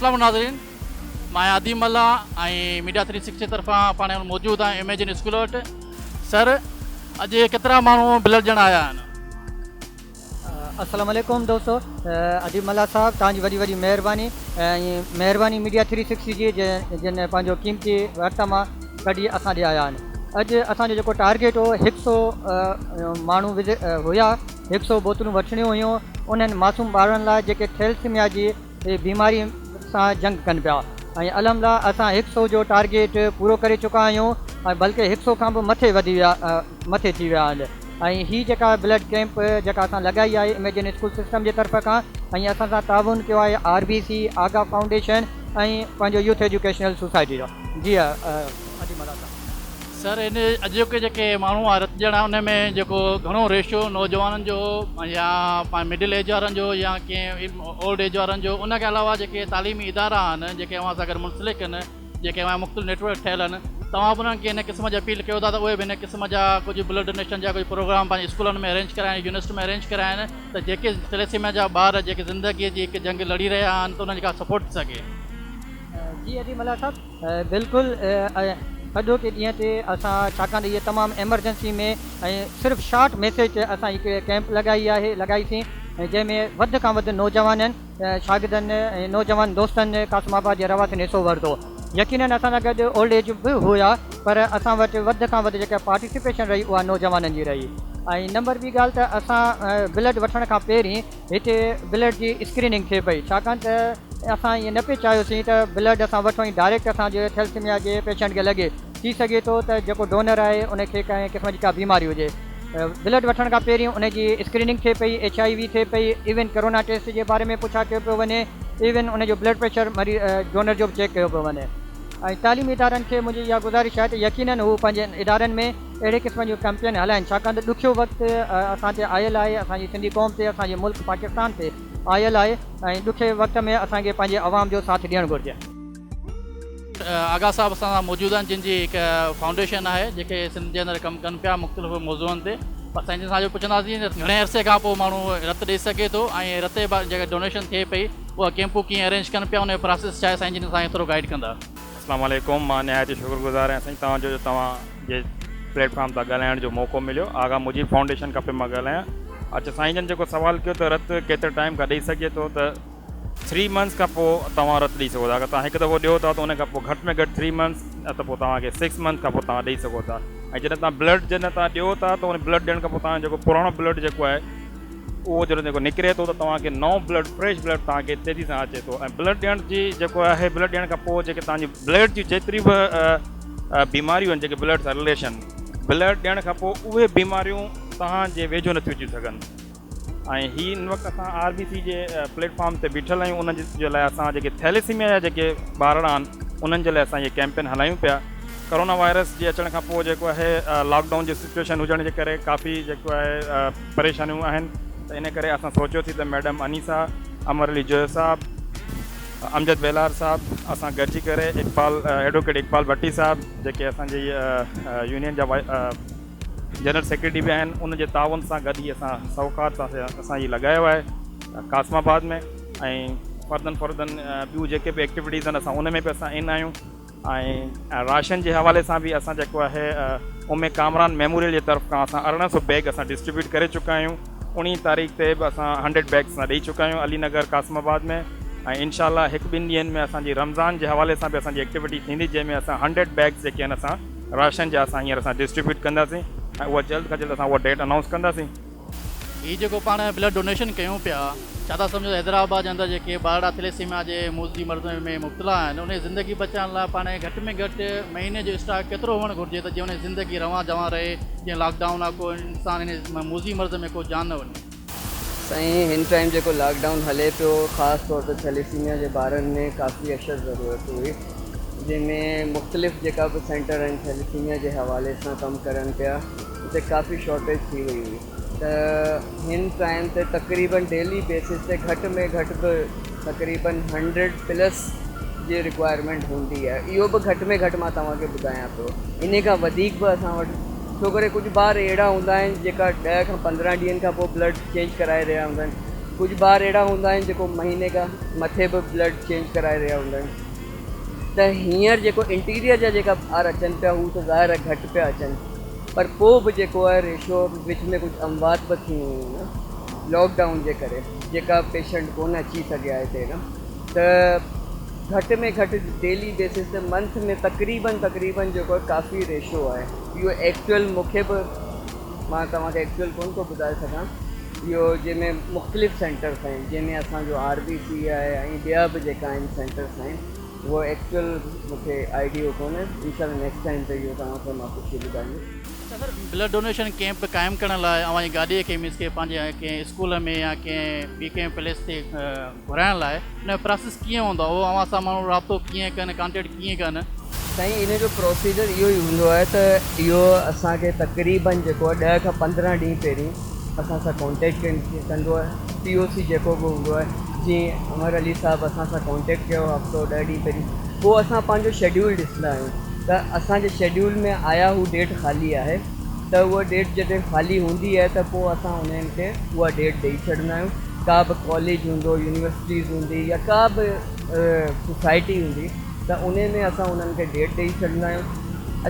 اسلام ناظرين مان آهيان اديب ملاح ۽ ميڊيا ٿري سڪسٽي طرفان پاڻ موجود آهيون اميجن اسڪول وٽ. سر اڄ ڪيترا ماڻهو بلڊ ڏيڻ آيا آهن؟ السلام عليڪم دوستو اديب ملاح صاحب توهان جي وڏي وڏي مهرباني ۽ مهرباني ميڊيا ٿري سڪسٽي جي جن پنهنجو قيمتي وقت مان ڪڍي اسان ڏي آيا آهن. اڄ اسان جو جيڪو ٽارگيٽ هو هڪ سو ماڻهو هيا هڪ سو بوتلون وٺڻيون هيون انهن معصوم ٻارڙن لاء جيڪي ٿيلسيميا جي بيماري سان جنگ ڪن پيا ۽ الحمدلله اسان هڪ سو جو ٽارگيٽ پورو ڪري چڪا آهيون ۽ بلڪه هڪ سو کان به مٿي وڌي ويا مٿي ٿي ويا آهن ۽ هي جيڪا بلڊ ڪيمپ جيڪا اسان لڳائي آهي اميجن اسڪول سسٽم جي طرف کان ۽ اسان سان تعاون ڪيو آهي R B C, Agha foundation ۽ پنهنجو يوٿ ايجوڪيشنل سوسائٽي جو. جي ادي ملاح صاحب. سر هن اڄوڪي جيڪي ماڻهو آ رت ڏيڻ ان ۾ جيڪو گهڻو ريشو نوجوانن جو يا مڊل ايج وارن جو يا ڪنهن اولڊ ايج وارن جو ان کان علاوه جيڪي تعليمي ادارا آهن جيڪي اوهان سان گڏ منسلڪ آهن جيڪي اوهان جا مختلف نيٽ ورڪ ٺهيل آهن توهان به انهن کي هن قسم جي اپيل ڪيو ٿا ته اهي به هن قسم جا ڪجهه بلڊ ڊونيشن جا ڪجهه پروگرام پنهنجي اسڪولن ۾ ارينج ڪرائين يونيورسٽي ۾ ارينج ڪرائين ته جيڪي ٿيليسيميا جا ٻار جيڪي زندگي جي هڪ جنگ لڙي رهيا آهن ته انهن جي ڪا سپورٽ ٿي سگهي. جي ادي ملاح صاحب بلڪل اڄوڪي ڏينهن تي اسان ڇاڪاڻ ته اهي تمام ايمرجنسي ۾ ۽ صرف شارٽ ميسيج تي اسان هڪ ڪيمپ لڳائي آهي لڳائي سين جنهن ۾ وڌ کان وڌ نوجوانن شاگردن ۽ نوجوان دوستن قاسم آباد جي رهواسين حصو ورتو. يقينن اسان سان گڏ اولڊ ايج به هيا پر اسان وٽ وڌ کان وڌ جيڪا پارٽيسپيشن رهي اها نوجوانن جي رهي ۽ نمبر ٻي ڳالهه ته اسان بلڊ وٺڻ کان پهرين هتي بلڊ جي اسڪريننگ ٿئي پئي ڇاڪاڻ ته اسان ائين نه پئي چاهيوسين ته بلڊ اسان وٺون ۽ ڊائريڪٽ اسان جي ٿيلسيميا جي پيشنٽ کي لڳي. ٿي سگهي ٿو ته جيڪو ڊونر آهي ان کي ڪنهن قسم جي ڪا بيماري هجي. بلڊ وٺڻ کان پهرين ان جي اسڪريننگ ٿئي پئي، ايڇ I V ٿئي پئي، ايون ڪرونا ٽيسٽ جي باري ۾ پڇا ڪيو پيو وڃي، ايون ان جو بلڊ پريشر مريض ڊونر جو به چيڪ ڪيو پيو وڃي ۽ تعليمي ادارن کي منهنجي اها گذارش آهي ته يقينن هو پنهنجن ادارن ۾ اهڙي قسم جون ڪمپين هلائين ڇاڪاڻ ته ڏکيو وقت اسان تي آيل آهي، اسان جي سنڌي قوم تي، اسان جي ملڪ پاڪستان تي آيل آهي ۽ ڏکي وقت ۾ اسان کي پنهنجي عوام جو ساٿ ڏيڻ گهرجي. آغا صاحب اسان سان موجود آهن جن جي هڪ فائونڊيشن آهي جيڪي سنڌ جي اندر ڪم ڪن پيا مختلف موضوعن تي پر سائين جن سان اڄ پڇنداسين گهڻي عرصي کان پوء ماڻهو رت ڏئي سگهي ٿو ۽ رت جي باري جيڪا ڊونيشن ٿئي پئي اها ڪيمپون ڪيئن ارينج ڪن پيا ان جو پراسيس ڇا آهي سائين جن اسان کي ٿورو گائيڊ ڪندا. اسلام عليڪم مان نهايت ئي شڪر گذار آهيان سائين توهان جو جو توهان جي پليٽ فارم تان ڳالهائڻ جو موقعو مليو آغا مجيب فائونڊيشن کان پيو مان ڳالهايان اڇا سائين جن جيڪو سوال ڪيو ته رت ڪيتري ٽائيم کان ڏئي سگهجي ٿو ته ٿري منٿس کان پوء توهان رت ڏئي سگهو ٿا اگر توهان هڪ دفعو ڏيو ٿا ته ان کان پوء گهٽ ۾ گهٽ ٿري منٿس نه ته پوء توهان کي سڪس منٿس کان پوء توهان ڏئي سگهو ٿا ۽ جڏهن توهان بلڊ جڏهن توهان ڏيو ٿا ته ان بلڊ ڏيڻ کان پوء توهان جيڪو پراڻو بلڊ جيڪو آهي اهو جڏهن جيڪو نڪري ٿو ته توهان کي نئون بلڊ فريش بلڊ توهان کي تيزي سان اچي ٿو ۽ بلڊ ڏيڻ جي جيڪو آهي بلڊ ڏيڻ کان پوء جيڪي توهان جي بلڊ جي جيتري به بيماريون آهن جيڪي بلڊ سان رليشن بلڊ ڏيڻ کان پوء اهي بيماريون توهان جي ويجهو نٿيون اچي سگهن. ۽ هي ان وقت اسان آر بي سي جي پليٽ فارم تي بيٺل آهيون ان جي لاء اسان جيڪي ٿيليسيميا جا جيڪي ٻارڙا آهن انهن جي لاء اسان هي ڪيمپين هلايون پيا ڪرونا وائرس جي اچڻ کان پوء جيڪو آهي لاڪ ڊائون جي سچويشن هجڻ جي ڪري ڪافي جيڪو آهي پريشانيون آهن ته ان ڪري اسان سوچيو ٿي ته ميڊم انيسا امر علي جويو صاحب امجد ويلار صاحب اسان گڏجي ڪري اقبال ايڊووڪيٽ اقبال ڀٽي صاحب جيڪي اسان جي يونين جا جنرل سيڪريٽري به آهن ان جي تعاون سان گڏ هي اسان سهڪار سان اسان هي لڳايو آهي قاسم آباد ۾ ۽ فردن فردن ٻيون جيڪي به ايڪٽيوٽيز آهن اسان ان ۾ به اسان ان آهيون ۽ راشن جي حوالي سان به اسان جيڪو آهي ام ڪامران ميموريل جي طرف کان اسان 1800 بيگ اسان ڊسٽريبيوٽ ڪري چڪا آهيون 19 تاريخ تي به اسان 100 بيگس اسان ڏئي چڪا آهيون علي نگر قاسم آباد ۾ ۽ انشاء الله هڪ ٻن ڏينهن ۾ اسان جي رمضان جي حوالي سان به اسان جي ايڪٽيوٽي ٿيندي جنهن ۾ اسان 100 بيگس جيڪي آهن اسان راشن جا اسان هينئر اسان ڊسٽريبيوٽ ڪنداسين ۽ اها جلد کان جلد اسان اها ڊيٽ انائونس ڪنداسين. هي جيڪو پاڻ بلڊ ڊونيشن ڪيون پيا ڇا ٿا سمجهو ته حيدرآباد جي اندر جيڪي ٻارڙا ٿليسيميا جي موذي مرض ۾ مبتلا آهن انهي جي زندگي بچائڻ لاء پاڻ کي گهٽ ۾ گهٽ مهيني جو اسٽاڪ ڪيترو هئڻ گهرجي ته جيئن انهي جي زندگي روان جوان رهي جيئن لاڪ ڊائون آ ڪو انسان انهي موذي مرض ۾ ڪو جان نه وڃي. سائين هن ٽائيم جيڪو لاڪ ڊائون هلي پيو خاص طور تي ٿيليسيميا جي ٻارن ۾ ڪافي اشد ضرورت هئي جنهن ۾ مختلف جيڪا به سينٽر آهن ٿيليسيميا جي حوالي سان ڪم ڪرن پيا اتي ڪافي شارٽيج ٿي وئي هئي ته هن ٽائيم تي تقريبن ڊيلي بيسس تي گهٽ ۾ گهٽ به تقريبن هنڊريڊ پلس جي رڪوائرمينٽ هوندي آهي اهو به گهٽ ۾ گهٽ مان توهان کي ٻڌايان پيو انهي کان وڌيڪ به اسان وٽ ڇو ڪري ڪجهه ٻار اهڙا هوندا آهن جيڪا ڏهه کان 15 ڏينهن کان پوء بلڊ چينج ڪرائي رهيا هوندا آهن. ڪجهه ٻار اهڙا هوندا آهن جيڪو مهيني کان مٿي به بلڊ چينج ڪرائي رهيا هوندا آهن ته هينئر جيڪو انٽيريئر جا جيڪا ٻار اچن پيا هو ته ظاهر آهي گهٽ پيا اچن پر پوء به جيڪو آهي ريشو وچ ۾ ڪجهه اموات به ٿي ويون آهن لاڪ ڊائون جي ڪري جيڪا پيشنٽ ڪونه اچي سگهيا هتي نه ته گهٽ ۾ گهٽ ڊيلي بيسس تي منٿ ۾ تقريبن تقريبن جيڪو آهي ڪافي ريشو آهي اهو ايڪچوئل مونکي به مان توهان کي ايڪچوئل ڪونه ٿو ٻڌائي سگهان اهو جنهن ۾ مختلف سينٽرس آهن جنهن ۾ اسان جو آر بي سي آهي ۽ ٻيا به جيڪا آهن سينٽرس آهن اهو ايڪچوئل مون کي آئيڊيو ڪونهي انشاء الله نيڪسٽ ٽائيم تي اهو توهان کي مان پڇي ٻڌائيندس. اڇا سر بلڊ ڊونيشن ڪيمپ قائم ڪرڻ لاء اوهان جي گاڏي کي مينس کي پنهنجي ڪنهن اسڪول ۾ يا ڪنهن ٻي ڪنهن پليس تي گهرائڻ لاء ان جو پراسيس ڪيئن هوندو آهي اهو اوهان سان ماڻهو رابطو ڪيئن ڪن ڪانٽيڪٽ ڪيئن ڪن. سائين ان جو پروسيجر اهو ئي هوندو آهي ته اهو اسان کي تقريبن جيڪو آهي ڏهه کان 15 ڏينهن پهرين اسان سان ڪانٽيڪٽ ڪندو آهي پي او سي جيڪو به هوندو آهي جيئن عمر علي صاحب اسان سان ڪانٽيڪٽ ڪيو هفتو 10 ڏينهن پهرين پوء اسان پنهنجو شيڊيول ڏسندا آهيون ته اسان جي شيڊيول ۾ آيا هو ڊيٽ خالي آهي ته اها ڊيٽ جڏهن خالي هوندي آهي ته پوء اسان انهن کي اها ڊيٽ ڏئي ڇڏندا آهيون ڪا به ڪاليج هوندو يونيورسٽيز هوندي يا ڪا به سوسائٽي هوندي ته انهي ۾ اسان انهن کي ڊيٽ ڏئي ڇڏندا آهيون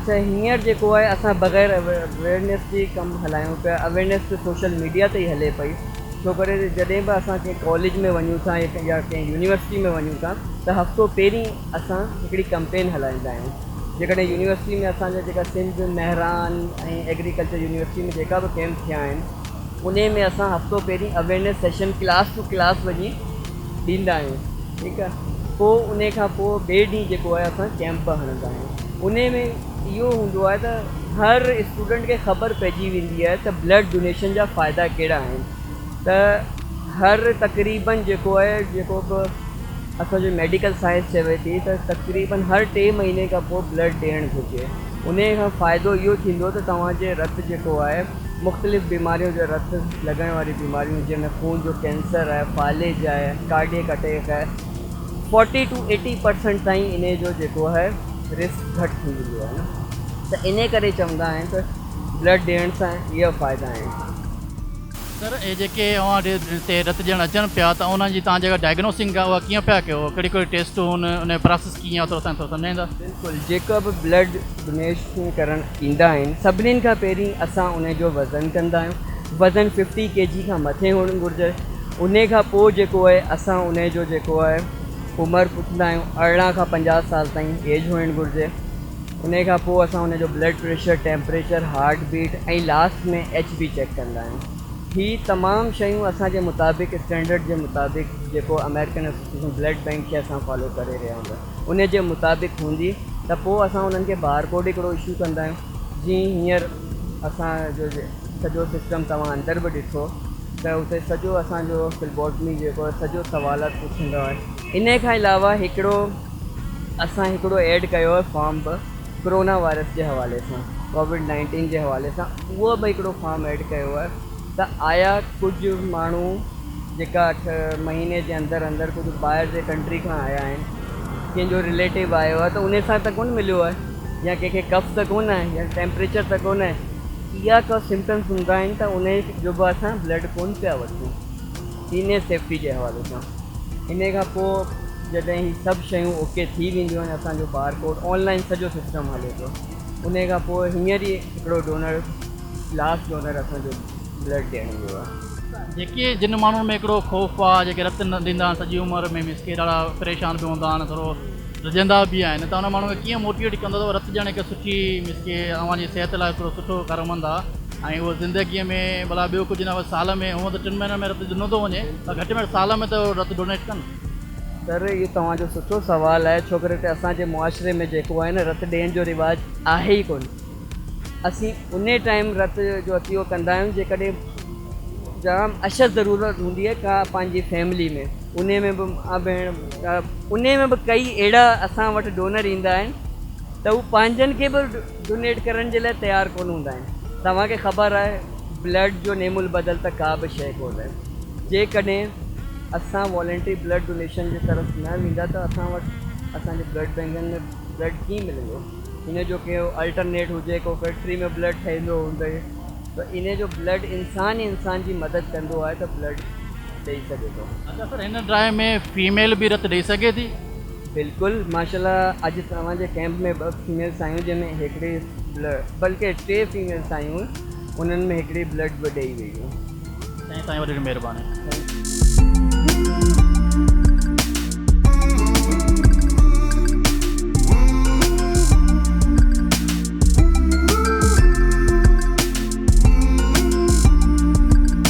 اڇا هينئر جيڪو آهي اسان بغير اويئرنيس جي ڪم هلايون پيا اويئرنيس ته سوشل ميڊيا تي ئي هلي پئي ڇو ڪري جڏهن به اسان ڪنهن ڪاليج ۾ وڃون ٿا يا ڪنهن يونيورسٽي ۾ وڃون ٿا ته هفتو پهرين اسان هڪڙي ڪمپين هلائيندا آهيون جيڪڏهن يونيورسٽي ۾ اسان جا جيڪا سنڌ مهراڻ ۽ ايگريڪلچر يونيورسٽي ۾ جيڪا به ڪيمپ ٿيا آهن انهي ۾ اسان هفتو پهرين awareness session class to class وڃي ڏيندا آهيون ٺيڪ آهي پوء انهي کان پوء ٻئي ڏينهن جيڪو آهي اسان ڪيمپ هڻندا آهيون انهي ۾ اهو هوندو آهي ته هر اسٽوڊنٽ کي خبر پئجي ويندي آهي ته بلڊ ڊونيشن جا فائدا ڪهڙا آهن ته هر تقريبن جيڪو آهي جيڪو به اسان جو ميڊيڪل سائنس چوي ٿي ته تقريبن هر 3 مهيني کان پوء بلڊ ڏيڻ گهرجي انهي کان فائدو اهو ٿيندو ته توهان جي رت جيڪو آهي مختلف بيمارين جو رت لڳڻ واريون بيماريون جنهن ۾ خون جو ڪينسر آهي، فالج آهي، ڪارڊيڪ اٽيڪ آهي، 40 ٽو 80 پرسنٽ تائين انهي جو جيڪو آهي رسڪ گهٽ ٿي ويندو آهي نه ته انهي ڪري چوندا آهن ته بلڊ ڏيڻ سان اهي فائدا آهن. سر اهي جيڪي اوهان وٽ هتي رت ڏيڻ اچن پيا ته انهن جي توهان جيڪا ڊائگنوسنگ آهي اها ڪيئن پيا ڪيو ڪهڙي ڪهڙي ٽيسٽون ان جو پراسيس ڪيئن آهي ٿورو اسان کي ٿورو سمجهائيندا. بلڪل جيڪا به بلڊ ڊونيشن ڪرڻ ايندا آهن سڀنين کان پهرين اسان انهي جو وزن ڪندا آهيون وزن ففٽي ڪي جي کان مٿي هئڻ گهرجي انهي کان پوء جيڪو آهي اسان انهي جو جيڪو آهي عمر پڇندا آهيون 18 کان 50 سال تائين ايج هئڻ گهرجي انهي کان پوء اسان انهي جو blood pressure temperature heart beat ۽ last ۾ H B check ڪندا آهيون هي تمام شيون اسان جي مطابق اسٽينڊرڊ جي مطابق جيڪو آمريڪن ايسوسيئيشن بلڊ بينڪ کي اسان فالو ڪري رهيا هوندا ان جي مطابق هوندي ته پوء اسان انهن کي بار ڪوڊ هڪڙو اشو ڪندا آهيون جيئن هينئر اسان جو سڄو سسٽم توهان اندر به ڏٺو ته اتي سڄو اسان جو فلبوٽمي جيڪو آهي سڄو سوالات پڇندو آهي ان کان علاوه هڪڙو اسان هڪڙو ايڊ ڪيو آهي فارم به ڪرونا وائرس جي حوالي سان ڪووڊ 19 جي حوالي سان اهو به هڪڙو فارم ايڊ ڪيو آهي ته آيا ڪجهه ماڻهو جيڪا 8 مهيني جي اندر اندر ڪجهه ٻاهر جي ڪنٽري کان آيا آهن ڪنهن جو رليٽو آيو آهي ته انهي سان ته ڪونه مليو آهي يا ڪنهن کي ڪف ته ڪونه آهي يا ٽيمپريچر ته ڪونه آهي اها ڪا سمپٽمس هوندا آهن ته انهي جو به اسان بلڊ ڪونه پيا وٺون انهي سيفٽي جي حوالي سان انهي کان پوء جڏهن هي سڀ شيون اوڪي ٿي وينديون آهن اسان جو بار ڪوڊ آن لائن سڄو سسٽم هلي ٿو انهي کان پوء هينئر ئي هڪڙو ڊونر لاسٽ ڊونر اسان جو بلڊ ڏيڻ ويو آهي. جيڪي جن ماڻهن ۾ هڪڙو خوف آ جيڪي رت نه ڏيندا آهن سڄي عمر ۾ مينس ڪي ڏاڍا پريشان به هوندا آهن ٿورو ڊڄندا به آهن ته ان ماڻهو کي ڪيئن موٽيويٽ ڪندو ته رت ڏيڻ هڪ سٺي مينس ڪي اوهان جي صحت لاء هڪڙو سٺو ڪارمند آ ۽ اهو زندگي ۾ ڀلا ٻيو ڪجهه نه سال ۾ هونء ته 3 مهينن ۾ رت ڏنو ٿو وڃي پر گهٽ ۾ گهٽ سال ۾ ته رت ڊونيٽ ڪن. سر اهو توهان جو سٺو سوال آهي ڇو ڪري ته اسان جي معاشري ۾ جيڪو آهي نه رت ڏيڻ جو رواج آهي ئي ڪونه. اسين انهي ٽائيم رت جو عطيو ڪندا آهيون جيڪڏهن جام اشد ضرورت هوندي آهي ڪا پنهنجي فيملي ۾ انهي ۾ به ماء ڀيڻ انهي ۾ به ڪئي اهڙا اسان وٽ ڊونر ايندا آهن ته هو پنهنجن کي به ڊونيٽ ڪرڻ جي لاء تيار ڪونه هوندا آهن توهان کي خبر آهي بلڊ جو نعم البدل ته ڪا به شيء ڪونه جيڪڏهن اسان والنٽري بلڊ ڊونيشن جي طرف نه ويندا ته اسان وٽ اسان جي بلڊ بينڪن ۾ بلڊ ڪيئن ملندو ان جو ڪيو الٽرنيٽ هجي ڪو فيڪٽري ۾ بلڊ ٺهندو هوندي ته ان جو بلڊ انسان ئي انسان جي مدد ڪندو آهي ته بلڊ ڏئي سگهي ٿو. اچا سر هن ڊرائيو ۾ فيميل به رت ڏئي سگهي ٿي؟ بلڪل ماشاء الله اڄ توهان جي ڪيمپ ۾ ٻه فيميلس آيون جنهن ۾ هڪڙي بلڊ بلڪه ٽي فيميلس آيون انهن ۾ هڪڙي بلڊ به ڏئي وئي. سائين توهان جي وڏي مهرباني. Thank you.